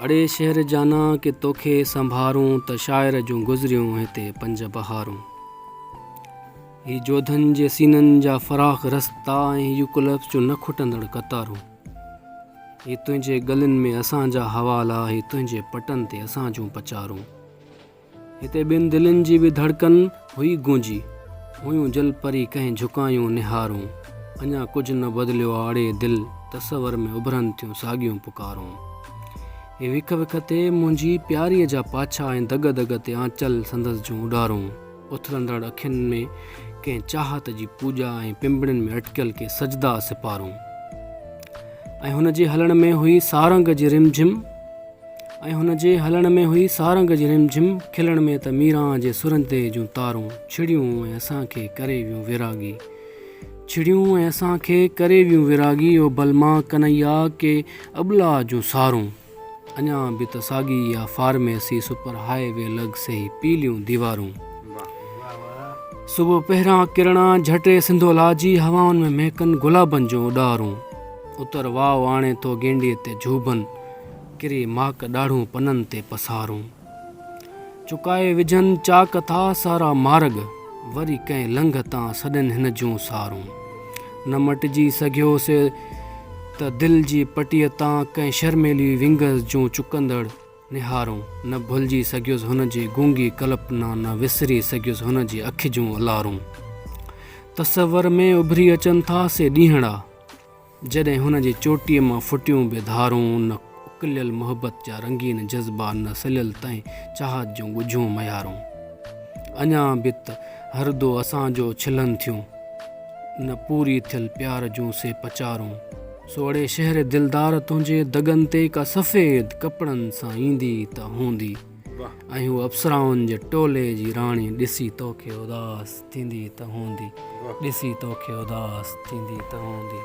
اڙي شهر جانا ڪي توکي سنڀارون ته شاعر جون گذريون هتي پنج بهارون. هي جوڌن جي سينن جا فراخ رستا ۽ هي يوڪلپس جون نه کٽندڙ قطارون. هي تنهنجي ڳلين ۾ اسان جا حوالا، هي تنهنجي پٽن تي اسان جون پچارون. هتي ٻن دلين جي به ڌڙڪن هئي گونجي، هيون جل پري ڪنهن جهڪايون نهارون. اڃا ڪجهه نه بدليو آ اڙي دل، تصور ۾ اڀرن ٿيون ساڳيون پڪارون. هي وک وک تي منهنجي پياريء جا پاڇا ۽ دڳ دڳ تي آنچل سندس جون اڏارون. اٿلندڙ اکين ۾ ڪنهن چاهت جي پوڄا ۽ پنبڻين ۾ اٽڪيل ڪي سجدا سپارون. ۽ هن جي هلڻ ۾ هئي سارنگ جي رمجھم ۽ هن جي هلڻ ۾ هئي سارنگ جي رمجھم کلڻ ۾ ته ميران جي سرندي جون تارون ڇڙيون ۽ اسان کي ڪري ويون ويراڳي ڇڙيون ۽ اسان کي ڪري ويون ويراڳي او بلما ڪنهيا ڪي اٻلا جون سارون. اڃا به ته ساڳي اها فارميسي سپر هاء وي لڳ سي پيليون ديوارون. صبح پهران ڪرڻا جهٽي سنڌولاجي هوائن ۾ مهڪن گلابن جون اڏارون. اتر واء آڻي ٿو گينڊي تي جهوبن ڪري ماڪ ڏاڙهون پنن تي پسارون. چڪائي وجهن چاڪ ٿا سارا مارڳ، وري ڪنهن لنگهه تان سڏن هن جون سارون. نه مٽجي سگهيو سي ته دل جي پٽيء تان ڪنهن شرميلي ونگس جون چڪندڙ نهارون. نه ڀلجي سگهيس هن جي گونگي ڪلپنا، نه وسري سگهيس هن جي اک جون الارون. تصور ۾ اڀري اچن ٿا سي ڏينهڙا. جڏهن هن جي چوٽيء مان ڦٽيون به ڌارون، نه اڪليل محبت جا رنگين جذبا، نه سليل تنهن چاهت جون ڳجهون ميارون. اڃا به ته هر دو اسان جو ڇلن ٿيون، نه پوري ٿيل پيار جون سي پچارون. سو اڙي شهر دلدار تنهنجي دڳن تي ڪا سفيد ڪپڙن سان ايندي ته هوندي. ۽ هوء اپسرائن جي ٽولي جي راڻي ڏسي توکي اداس ٿيندي ته هوندي، ڏسي توکي اداس ٿيندي ته هوندي.